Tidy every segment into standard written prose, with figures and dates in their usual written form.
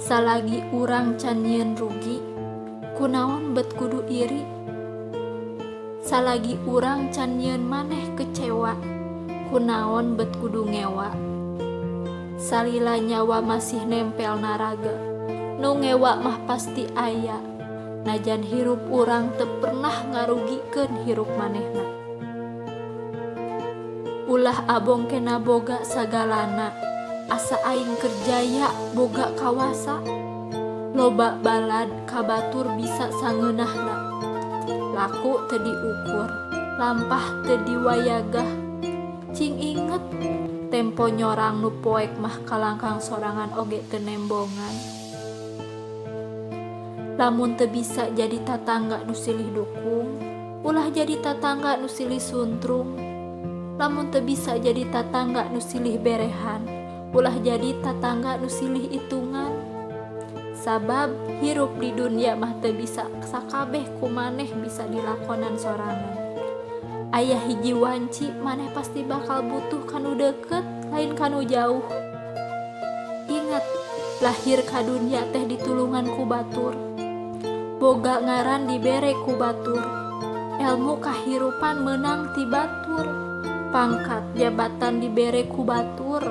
Salagi urang can nyieun rugi, kunaon bet kudu iri? Salagi urang can nyieun maneh kecewa, kunaon bet kudu ngewa? Salila nyawa masih nempel na raga, nu ngewa mah pasti aya. Najan hirup urang teu pernah ngarugikeun hirup manehna. Ulah abong kena boga sagalana, asa aing keur jaya boga kawasa. Loba balad ka batur bisa sangeunahna. Laku teu diukur, lampah teu diwayagah. Cing inget, tempo nyorang nu poek mah kalangkang sorangan oge teu nembongan. Lamun teu bisa jadi tatangga nu silih dukung, ulah jadi tatangga nu silih suntrung. Lamun teu bisa jadi tatangga nu silih berehan, ulah jadi tatangga nu silih itungan. Sabab hirup di dunia mah teu bisa sakabeh ku maneh bisa dilakonan sorangan. Aya hiji wanci maneh pasti bakal butuh kanu deukeut, lain kanu jauh. Inget, lahir ka dunia teh ditulungan ku batur. Boga ngaran dibere ku batur. Elmu kahirupan meunang ti batur. Pangkat jabatan dibere ku batur.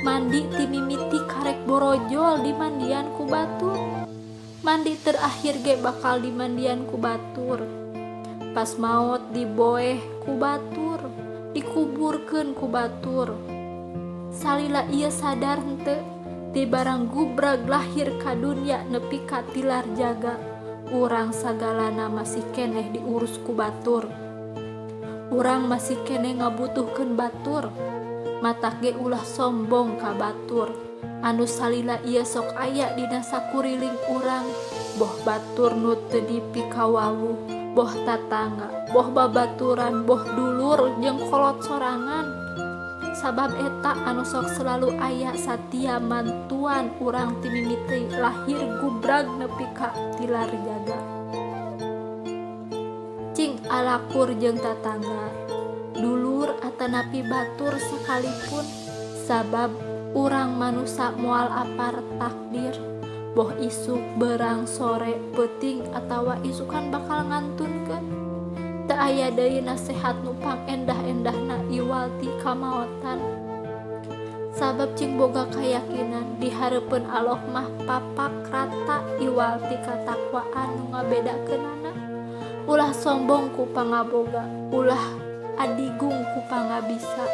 Mandi ti mimiti karek borojol dimandian ku batur. Mandi terakhir ge bakal dimandian ku batur. Pas maot diboeh ku batur, dikuburkeun ku batur. Salila ieu sadar henteu, ti barang gubrag lahir ka dunia nepi ka tilar jaga, urang sagalana masih keneh diurus ku batur. Urang masih keneh ngabutuhkeun batur. Matak ge ulah sombong ka batur anu salila ieu sok aya dina sakuriling urang, boh batur nu teu dipikawawuh, boh tatangga, boh babaturan, boh dulur jeung kolot sorangan, sabab eta anu sok selalu aya satia mantuan urang ti mimiti lahir gubrag nepi ka tilar jaga. Cing alakur jeung tatangga, dulur atanapi batur sakalipun, sabab urang manusa moal apar takdir, boh isuk, berang, sore, peuting atawa isukan bakal ngantunkeun. Teu aya deui nasehat nu pangendah-endahna iwal ti kamaotan. Sabab cing boga kayakinan, di hareupeun Allah mah papak rata iwal ti katakwaan nu ngabedakeunana. Ulah sombong ku pangaboga, ulah adigung ku pangabisa.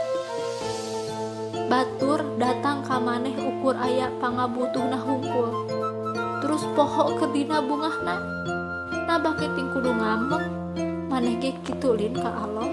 Batur datang ka maneh ukur aya pangabutuhna hungkul, terus poho keur dina bungahna. Nah, bake ting kudu ngambek? Maneh ge kitu lin ka Allah.